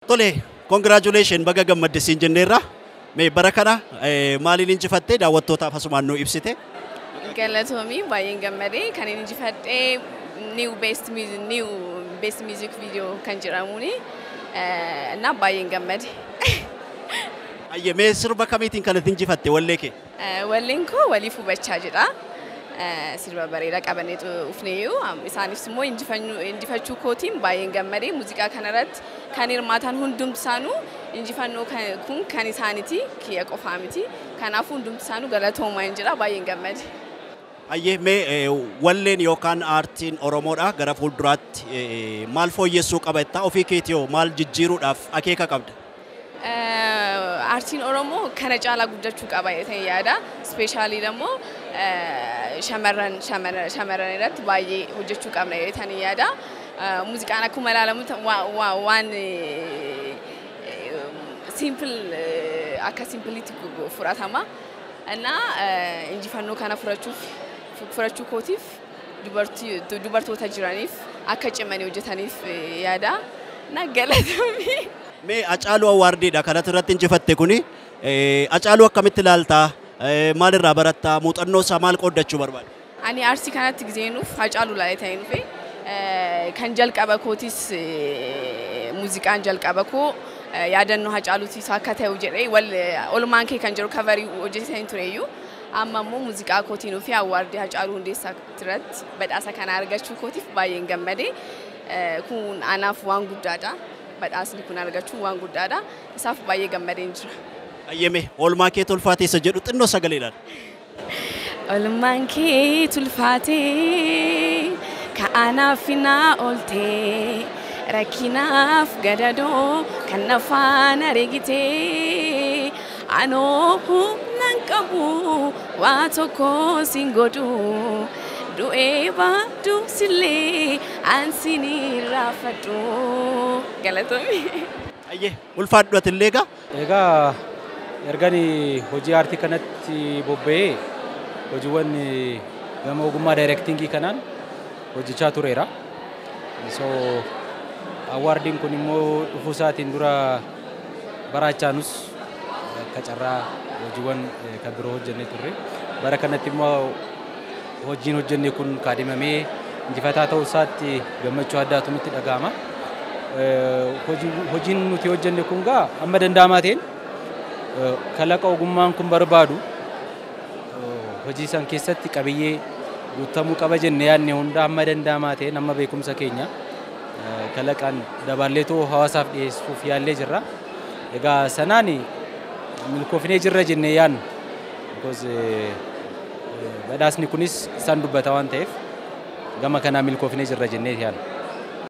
Tole, congratulation, baga gammadde siin jenneerra. Mee bara kana maaliin injifattee daawwattootaaf asumaan nuu ibsite? Galatoomii, baay'een gammadee. Kan inni injifadhee new best music video kan jedhamuuni na baay'een gammade. Ayyee, mee sirba kamiitiin kan itti injifatte wallee kee? Walleen koo "Waliif Hubachaa" jedha. Sirba bareedaa qabannee dhufneeyyuu isaanis immoo injifachuu kootiin baay'een gammadee. Muuziqaa kanarratti kan hirmaatan hundumti isaanuu injifannoo kun kan isaaniiti, kiyya qofaa miti. Kanaafuu hundumti isaanuu galatoomaa hin jedha, baay'een gammade. Ayyee, mee walleen yookaan aartiin Oromoodha gara fuulduraatti maal fooyyessuu qaba jettaa? Ofii keetii hoo maal jijjiiruudhaaf akeeka qabda? Aartiin Oromoo kana caalaa guddachuu qaba jedheen yaada. Especially immoo shamarran irratti baay'ee hojjechuu qabna jedheen yaada. Muuziqaan akkuma ilaalamu waan simple, akka simpleitti fudhatama. Innaa injifannoo kana furachuu kootiif dubartoota jiraniif akka cimanii hojjetaniif yaada. Na galatoomii. Mee Hacaaluu Awardiidha kanatti irratti injifatte kuni. Hacaaluu akkamitti ilaaltaa? Maalirraa barattaa? Muuxannoo isaa maal qooddachuu barbaada? Ani aartii kanatti gizeenuuf Hacaaluu ilaalee dhufe. Kan jalqaba kootis muuziqaan jalqaba koo yaadannoo Hacaaluutiis akka ta'u jedhee wal "Olmaan Kee" kan jedhu coverii hojjetanii tureyyuu, amma immoo muuziqaa kootiin fi awardii Hacaaluu Hundeessaa irratti badhaasa kana argachuu kootiif baay'een gammade. Kun anaaf waan guddaadha. Badhaasni kun argachuun waan guddaadha. Isaaf baay'ee gammadeen jira. Ayyeme, "Oolmaa kee tolfaatee" isa jedhu xinnoo sagaleedhaan. Olmaan kee tulfaatee ka'anaaf naa ooltee, rakkinaaf gadadoo kan na faana reegitee, anoo humnan qabu waa tokko sin godhu, du'ee baaduu sillee an sin irraanfadhu. Galatoomi. Ayyee, ulfaadhu atillee egaa. Egaa ergani hojii aartii kanatti bobba'ee hojiiwwan gama ogummaa directingii kanaan hojjechaa tureera. So awardiin kun immoo dhufuu isaatiin dura barachaanus akka carraa hojiiwwan kan biroo hojjennee turre. Bara kanatti immoo hojiin hojjenne kun kaadhimamee injifataa ta'uu isaatti gammachuu addaatu nutti dhaga'ama. Hojiin nuti hojjenne kun gaa amma danda'amaa ta'een kalaqa ogummaan kun barbaadu hojii san keessatti qabiyyee guutamuu qaba jenne yaadne hunda amma danda'amaa ta'een, amma beekumsa keenya kalaqaan dabaalleetoo hawaasaaf dhiyeessuuf yaallee jirra. Egaa sanaan milkoofnee jirra jennee yaadna. Because badhaasni kunis isaan dubbata waan ta'eef gama kanaa milkoofnee jirra jennee yaadna.